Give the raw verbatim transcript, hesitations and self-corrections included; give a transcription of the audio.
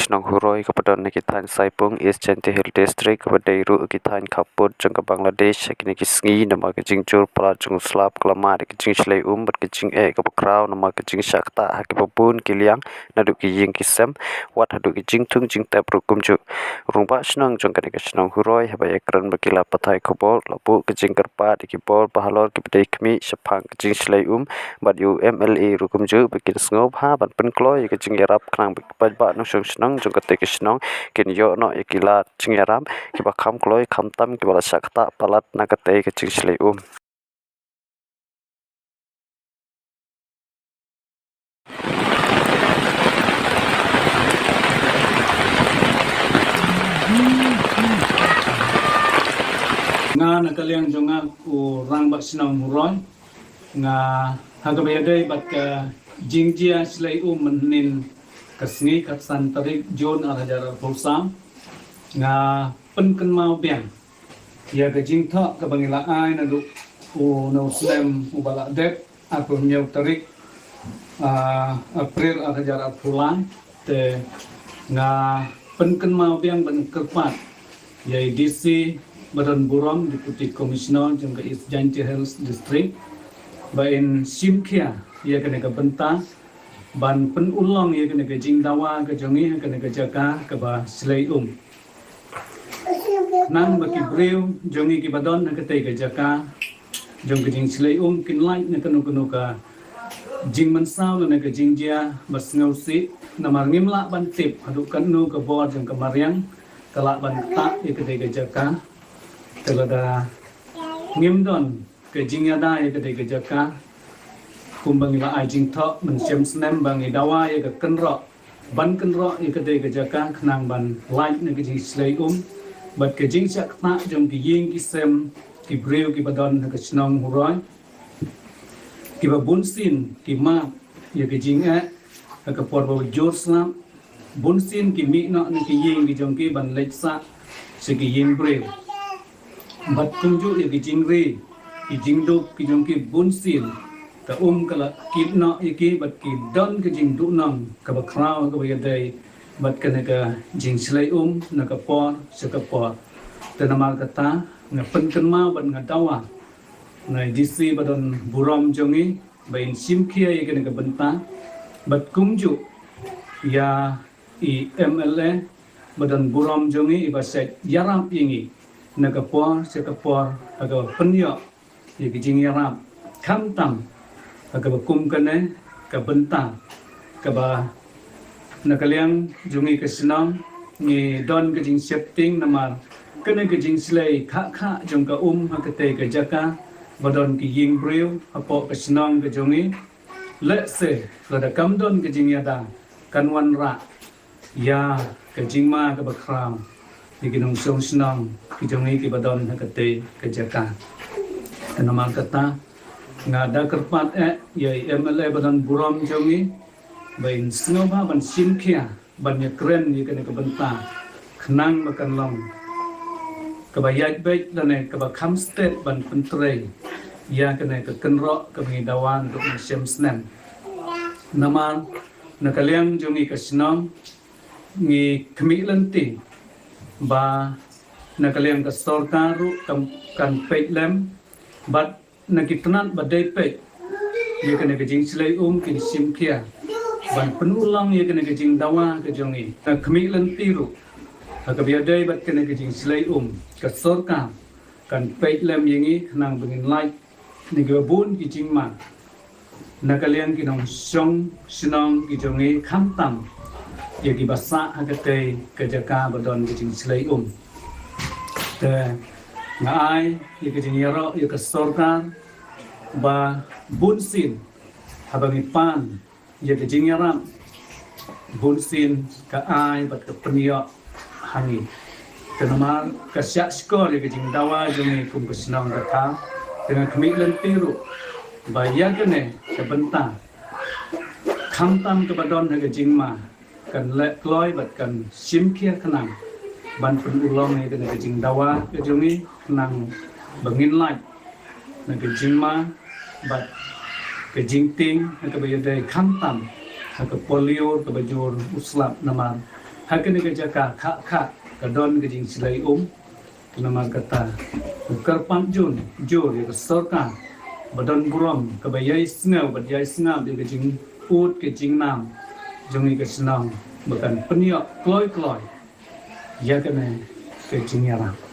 shnong Huroi kaba don ha ki thaiñ Saipung, East Jaintia Hills District, kaba dei ruh ki thaiñ khappud jong ka Bangladesh ha kine ki sngi, namar ka jingjur palat jong u slap ka la mad ïa ka jingshlei um bad ka jingeh kaba khraw namar ka jingshah ktah ha kiba bun ki liang, naduh ki ïing ki sem, wat haduh ki jingthung jingtep ruh kumjuh. U rangbah shnong jong kane ka shnong Huroi haba ïakren bad ki lad pathai khubor, la buh ka jingkyrpad ïa ki bor bahalor kiba dei khmih shaphang ka jingshlei um bad ïa u M L A ruh kumjuh ba kin sngewbha ban pynkloi ïa ka jingïarap khnang ba ki paidbah nongshong shnong jong katei ka shnong kin ïoh noh ïa ki lad jingïarap kiba kham kloi khamtam kiba la shah ktah palat na katei ka jingshlei um. Nga na ka liang jong nga u rangbah shnong Huroi, nga ha kaba ïadei bad ka jingjia shlei um mynhynnin ka sngi khatsan tarik Jun ar hajar arphew saw, nga pynkynmaw biang ïa ka jingthoh kaba ngi la ai naduh u, na u snem uba la dep, arphew hynñiew tarik, ah, April ar hajar arphew lai. Te nga pynkynmaw biang ban kyrpad ïa i D C ba don burom, Deputy Commissioner jong ka East Jaintia Hills District, ba in shim khia ïa kane ka bynta ban pynurlong ïa kane ka jingdawa ka jong ngi ha kane ka jaka kaba shlei um. Khnang ba ki briew jong ngi kiba don ha katei ka jaka jong ka jingshlei um kin lait na kano kano ka jingmynsaw lane ka jingjia ba sngewsih, namar ngim lah ban tip haduh katno ka bor jong ka mariang ka lah ban ktah ïa katei ka jaka. Te lada ngim don ka jingïada ïa katei ka jaka, kumba ngi la ai jingthoh mynshem snem ba ngi dawa ïa ka kynroh, ban kynroh ïa katei ka jaka khnang ban lait na ka jingshlei um bad ka jingshah ktah jong ki ïing ki sem ki briew kiba don ha ka shnong Huroi, kiba bunsien ki mad ïa ka jingeh ha ka por ba jur slap, bunsien ki mih noh na ki ïing ki jong ki ban leit sah sha ki ïing briew. Bad kumjuh ïa ki jingri, ki jingduk ki jong ki bunsien, ka um ka la kit noh ïa ki bad ki don ka jingduhnong kaba khraw kaba ïadei bad kane ka jingshlei um na ka por sha ka por. Te namar kata nga pynkynmaw bad nga dawa na i D C ba don burom jong ngi ba in shim khia ïa kane ka bynta bad kumjuh ïa i M L A ba don burom jong ngi iba shait ïarap ïa ngi na ka por sha ka por ha kaba pynïoh ïa ka jingïarap khamtam ha kaba kum kane ka bynta kaba na ka liang jong ngi ka shnong ngi don ka jingsheptieng namar kane ka jingshlei khah khah jong ka um ha katei ka jaka ba don ki ïing briew hapoh ka shnong ka jong ngi. Lehse lada kam don ka jingïada kan wanrah ïa ka jingma kaba khraw ïa ki nongshong shnong ki jong ngi kiba don ha katei ka jaka. Te namar kata nga da kyrpad eh ïa i M L A ba don burom jong ngi ba in sngewbha ban shim khia ban ïakren ïa kane ka bynta khnang ba kan long kaba ïaid beit lane kaba kham stet ban pyntrei ïa kane ka kynroh kaba ngi dawa naduh mynshem snem. Namar na ka liang jong ngi ka shnong ngi khmih lynti ba na ka liang ka sorkar ruh kan, kan peit lem bad na ki tnat ba dei peit ïa kane ka jingshlei um kin shim khia ban pynurlong ïa kane ka jingdawa ka jong ngi. Nga khmih lynti ruh ha kaba ïadei bad kane ka jingshlei um ka sorkar kan peit lem ïa ngi khnang ba ngin lait na kiba bun ki jingma na ka liang ki nongshong shnong ki jong ngi khamtam ïa kiba sah ha katei ka jaka ba don ka jingshlei um. Te nga ai ïa ka jingïaroh ïa ka sorkar ba bunsien haba ngi pan ïa ka jingïarap bunsien ka ai bad ka pynïoh ha ngi. Te namar ka shah shkor ïa ka jingdawa jong ngi kum ka shnong ka thaw, te nga khmih lynti ruh ba ïa kane ka bynta khamtam kaba don ha ka jingma kan leh kloi bad kan shim khia khnang ban pynurlong ïa kane ka jingdawa ka jong ngi khnang ba ngin lait na ka jingma bad ka jingtieng ha kaba ïadei khamtam ha ka por lyiur kaba jur u slap namar Ha kane ka jaka khah khah ka don ka jingshlei um. Namar kata, u kyrpad jur, jur ïa ka sorkar ba don burom, kaba ïai sngew bad ïai sngap ïa ka jingud ka jingnam jong ngi ka shnong, ba kan pynïoh kloi kloi ïa kane ka jingïarap.